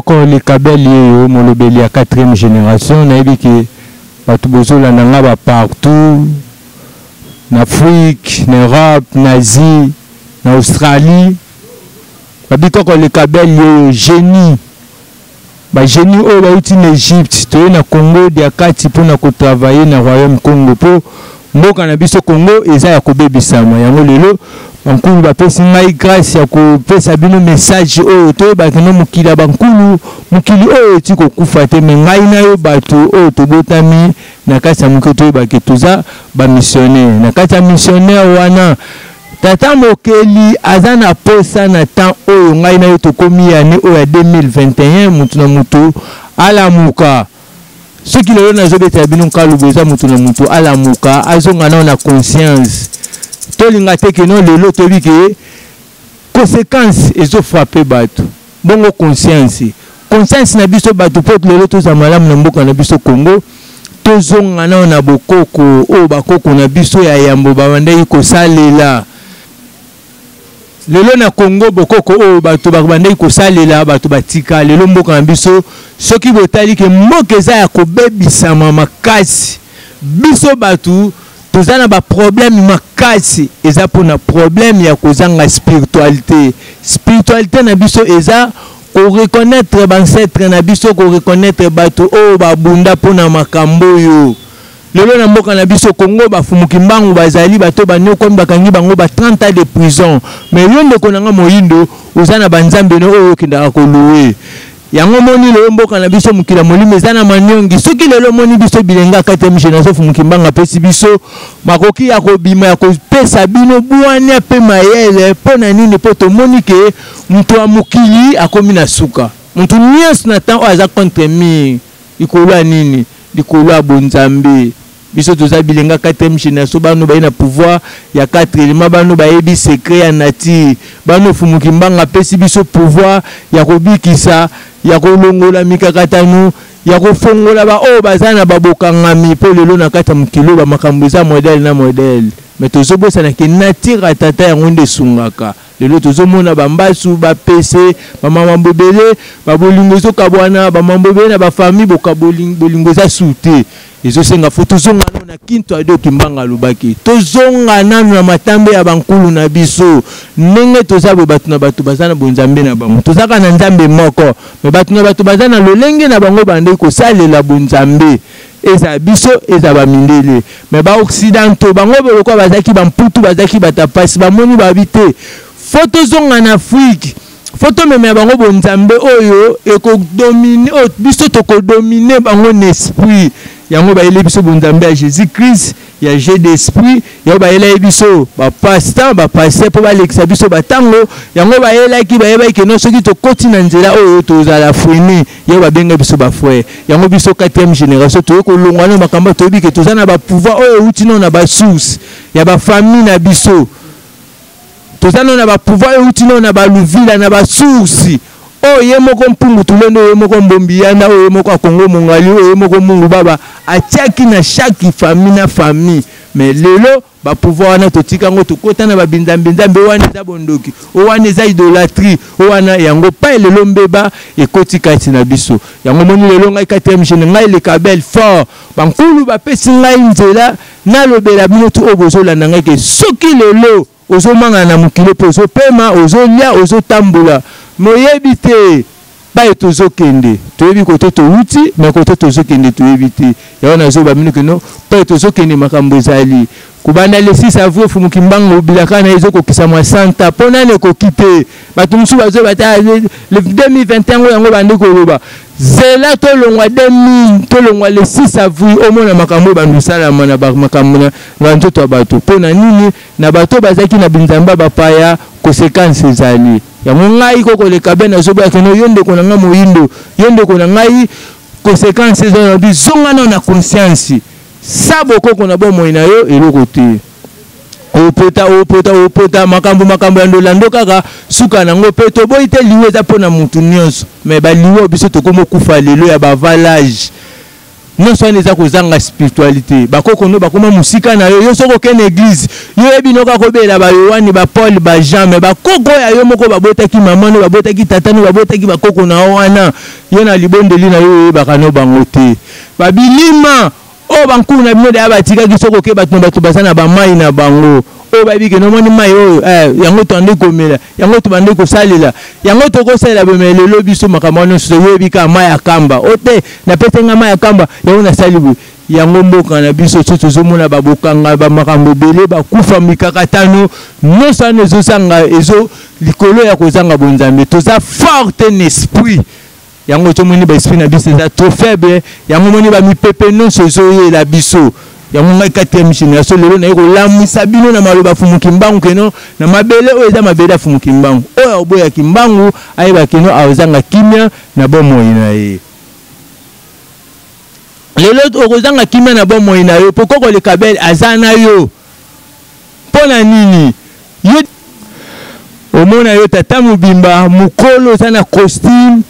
Koko Lekabel yeyo molobeli ya 4e génération, nayebi ke bato bozolanda nga ba partout na Afrique, na Europe, na Asie, na Australie. Babi Koko Lekabel yeyo génie. Ba génie oyo bauti na Egypte toye na Congo dia kati mpona kotravailler na Royaume Congo mpo mboka na biso Congo eza ya kobebisama. Yango lelo bankulu bapesi ngai grâce ya kopesa bino message oyo toyebaki no mokili ya bankulu, mokili oyo eti kokufa te. Me ngai na yo bato oyo tobotami na kati ya moke toyebaki toza bamissionnaire. Na kati ya missionnaire wana Tata Mokeli aza na posa na temps oyo ngai na yo tokomi annee oyo ya 2021 mutu na mutu alamuka. Soki lelo nazobetela bino nkalubu eza mutu na mutu alamuka azonga nao na conscience. Tolinga te ke no lelo toyebi ke consequence ezo frapper bato. Bongo conscience, conscience na biso bato mpo lelo tozala malamu na mboka na biso Congo, tozonga nao na bokoko oyo bakoko na biso ya yambo babandaki kosalela. Lelo na Congo bokoko oyo bato babandaki kosalela bato batika. Lelo mboka na biso soki botali ke mboka eza ya kobebisama makasi, biso bato toza na ba problème makasi. Eza mpona problème ya kozanga spiritualité. Spiritualité na biso eza ko reconnaître ba ancêtre na biso, ko reconnaître bato oyo babunda mpona makambo oyo. Lelo na mboka na biso Congo bafumuki mbangu bazali bato banyokwami, bakangi bango ba 30 ans de prison. Mais yo ndeko na nga moyindo oza na banzambe no oyo okendaka koluwe. Yango moni lelo mboka na biso mokili ya molimo eza na maniongi. Soki lelo omoni biso bilenga kati ya mission Fumu Kimbangu apesi biso makoki ya kobima ya kopesa bino bwania mpe mayele. Mpo na nini? Mpo tomoni ke moto ya mokili akomi na suka. Moto nyonso na temps oyo aza contre mur likolo ya nini? Likolo ya bonzambe. Biso toza bilenga 4e génération, bano baye na pouvoir ya 4 éléments, bano bayebi secret ya nature, bano Fumu Kimbangu apesi biso pouvoir ya kobikisa, ya kolongola mikakatano, ya kofongola ba oyo baza na babokangami. Mpo lelo na kati ya mokili oyo bamakambo eza modèle na modèle, mais tozobosana ke nature ya tata yango nde esungaka. Lelo tozomona bambasu, bapese, bamamambo ebele, babolingo ezokabwana, bamambo ebele na bafamille, bolingo eza su te. Ezosenga fo tozonga nano na Kinto Ado Kimbangu alobaki, tozonga nano na matambe ya bankulu na biso. Ndenge toza boye, bato na bato baza na bonzambe na bango, tozaka na nzambe moko, me bato na bato baza na lolenge na bango bandeki kosalela bonzambe. Eza biso, eza bamindele, me baoccidentaux bango lokola bazalaki bamputu, bazalaki bato ya pasi, bamoni babi te fo tozonga na Afrique, fo tomemela bango bonzambe oyo ekodomine, oyo biso tokodomine bango na esprit. Yango bayeli biso bonzambe ya Jésus Christ, ya jeu d'esprit. Yango bayelaki biso bapastan bapaster mpo balekisa biso batango. Yango bayelaki, bayebaki keno soki tokoti na nzela oyo tozala freine. Yango babenga biso bafrère. Yango biso 4e génération toye kolongwa na makambo, toyebi ke toza na bapouvoir oyo euti nano na basource ya bafamille na biso. Toza nano na bapouvoir euti nano na baluvila, na basource oyo ye moko Mpungu Tulendo, oyo ye moko Mbombi Yanda, oyo ye moko Akongo Mongali, oyo ye moko Mungu Baba atiaki na chaque famille na famille. Mais lelo bapouvoir wana totika yango, tokota na babinzambi-nzambi. Oyo wana eza bondoki, oyo wana eza idolatrie, oyo wana yango pa lelo mbeba ekoti kati na biso. Yango moni lelo ngai 4e jeune, ngai Lekabel fort, bankulu bapesi ngai nzela nalobela bino tu oyo bozolanda ngai ke soki lelo ozomangana na mokili mpo ozopema, ozolia, ozotambola, moyebi te baye tozokende. Toyebi kote towuti, me kote tozokende toyebi te. Yango nazoba bino keno mpe tozokende makambo ezali kobanda le 6 avril. Fumu Kimbangu bilaka na ye ezokokisa mwa santa mpo nani ekoki te. Bato mosusu bazoyeba te le 2021 yango bandi koloba zela tolongwa 2000, tolongwa le 6 avril, omona makambo oyo bando esalama na makambo na banzoto ya bato. Mpo na nini? Na bato bazalaki na binzambe ya bapaya, conséquence ezali yango. Ngai kokoleka be nazoboya keno yo ndeko na ngai moyindo, yo ndeko na ngai, conséquence eza na bizonga nao na conscience sa bokoko na bomoi na yo eloko te. Opota opota opota makambo makambo ya ndolando kaka suka nango mpe toboyi te. Liwa eza mpo na motu nyonso, me baliwa biso tokomi okufa lelo ya bavalage. Nyonso wana eza kozanga spiritualite. Bakoko no bakoma mosika na yo. Yo soki okende na eglise, yo oyebi no kaka kobela ba Yohane, ba Paul, ba Jean, mais bakoko ya yo moko babotaki mama no, babotaki tata no, babotaki bakoko na yo wana, yo na libondeli na yo oyebaka no bango te. Ba bilima oyo bankulu na bino deya batikaki, soki oke bato na bato baza na ba mayi na bango oyo bayebi ke nomoni mayi oyo eh, yango tobandaki komela, yango tobandaki kosalela, yango tokosalela boye. Mais lelo biso makambo wana nyonso toyebi kaka mayi ya kamba o te, napesi nga mayi ya kamba, yango nasali boye. Yango mboka na biso so tozomona babokanga bamakambo ebele, bakufa, mikakatano nyonso wana ezozanga, ezo likolo ya kozanga bonzambe. Toza fort en esprit, yango tomoni ba esprit na biso eza trop faible, yango moni ba mipepe nyonso ezoyela biso. Yango ngai 4e génération lelo naye kolamwisa bino na maloba Fumu Kimbangu, keno na mabele oyo eza mabele ya Fumu Kimbangu. Oyo aoboya Kimbangu ayeba keno aozanga kimia na bomoi na ye. Lelo okozanga kimia na bomoi na yo mpo Koko Lekabel aza na yo. Mpo na nini yo omona yo tata mobimba mokolo oza na costume,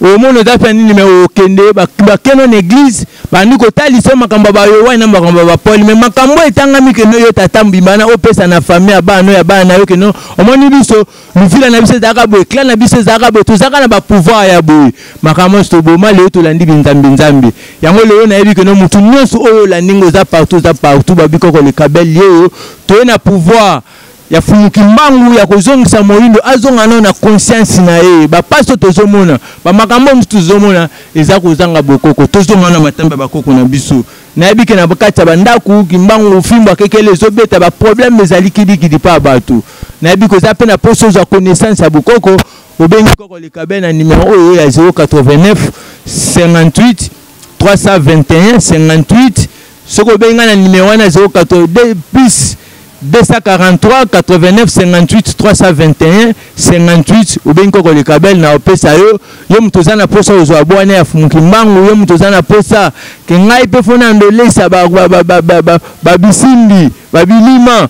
omona oza mpe nini, me okende bakeno na eglise, bandi kotalisa makambo ya bayowane na makambo ya bapole, me makambo etangami keno yo tata mobimba wana opesa na famille ya bana ya bana na yo keno omoni biso luvila na biso ezalaka boye, clan na biso ezalaka boye, tozalaka na bapouvoir ya boye, makambo nyonso toboma. Lelo tolandi binzambe nzambe. Yango lelo nayebi keno motu nyonso oyo olandi ngo oza partout, oza partout, babikoko lekabel ye oyo toye na pouvoir ya Fumu Kimbangu ya kozongisa moyindo azonga nao na conscience na ye. Bapasi oyo tozomona, bamakambo oyo mosusu tozomona eza kozanga bokoko. Tozonga na matambe ya bakoko na biso. Nayebi ke na kati ya bandako Kimbangu fimbo akekele ezobeta, baproblème ezali kidikidi mpa ya bato. Nayebi koza mpe na poso ozwa connaissance ya bokoko, obengi Koko Lekabe na numero oyo ya 089 58 321 58. Soki obengi ngai na numero wana 082 plus 243 89 58 321 58, obengi Koko Lekabel na opesa yo. Yo moto oza na posa ozwa bwana ya Fumu Kimbangu, yo moto oza na posa ke ngai mpe fo na ndolesa babisimbi babilima,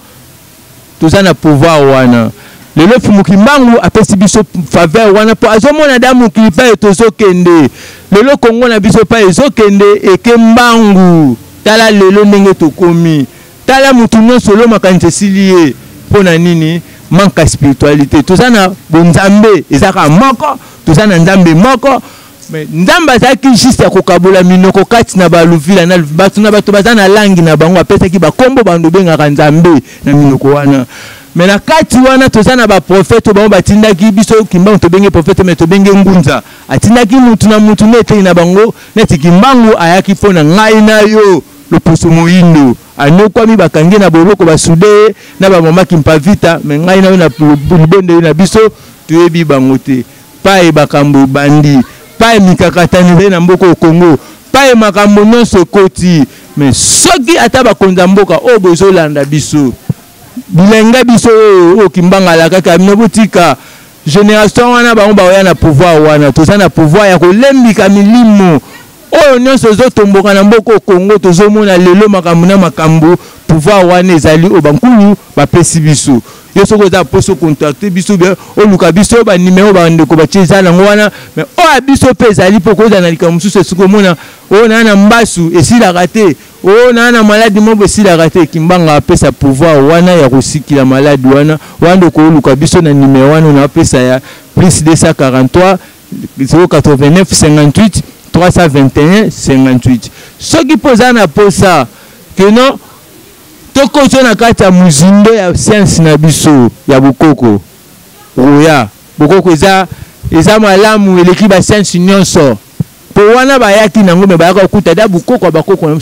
toza na pouvoir wana. Lelo Fumu Kimbangu apesi biso faveur wana mpo azomona da mokili pa tozokende. Lelo Kongo na biso pa ezokende eke mbangu. Tala lelo ndenge tokomi, tala motu nyonso lo makanisi esili ye. Mpo na nini? Manque ya spiritualité. Toza na bonzambe eza kaka moko, toza na nzambe moko, mais nzambe azalaki juste ya kokabola minoko kati na baluvila na bato na bato baza na langi na bango, apesaki bakombo bando obengaka nzambe na minoko wana. Mais na kati wana toza na baprofete oyo bango batindaki biso. Kimbangu tobenge profete, mais tobenge ngunza atindaki mutu na mutu nde etei na bango. Neti Kimbangu ayaki mpo na ngai na yo, loposo moyindo anyokwami, bakangi na boloko, basude ye na bamama Kimpavita, me ngai na yo na libondeli na biso toyebi bango te. Paye bakambo ebandi, paye mikakatano ezali na mboka Kongo, paye makambo nyonso ekoti. Me soki ata bakonzi ya mboka oyo bozolanda biso, bilenge biso oyo oyo Kimbanga alakaki bino, botika génération wana, bango baoya na pouvoir wana. Toza na pouvoir ya kolembika milimo oyo nyonso ezotomboka na mboka Kongo. Tozomona lelo makambo na makambo. Pouvoir wana ezali oyo bankulu bapesi biso. Yo soki oza mposa ocontacte biso, bien oluka biso, banimero bandeko batie eza nango wana. Mais oyo ya biso mpe ezali mpo kozala na likambo mosusu, esika omona oyo naa na mbasu esilaka te, oyo naa na maladi moko esilaka te, Kimbanga apesa pouvoir wana ya kosikila maladi wana. Wana nde okoluka biso na nimero wana na apesa ya plus 243 089 58 321 58. Soki mpo oza na posa keno tokozo na kati ya mozindo ya science na biso ya bokoko, roya bokoko eza malamu, eleki ba science nyonso, mpo wana bayaki nango, me bayaka kokuta da bokoko ya bakoko na biso.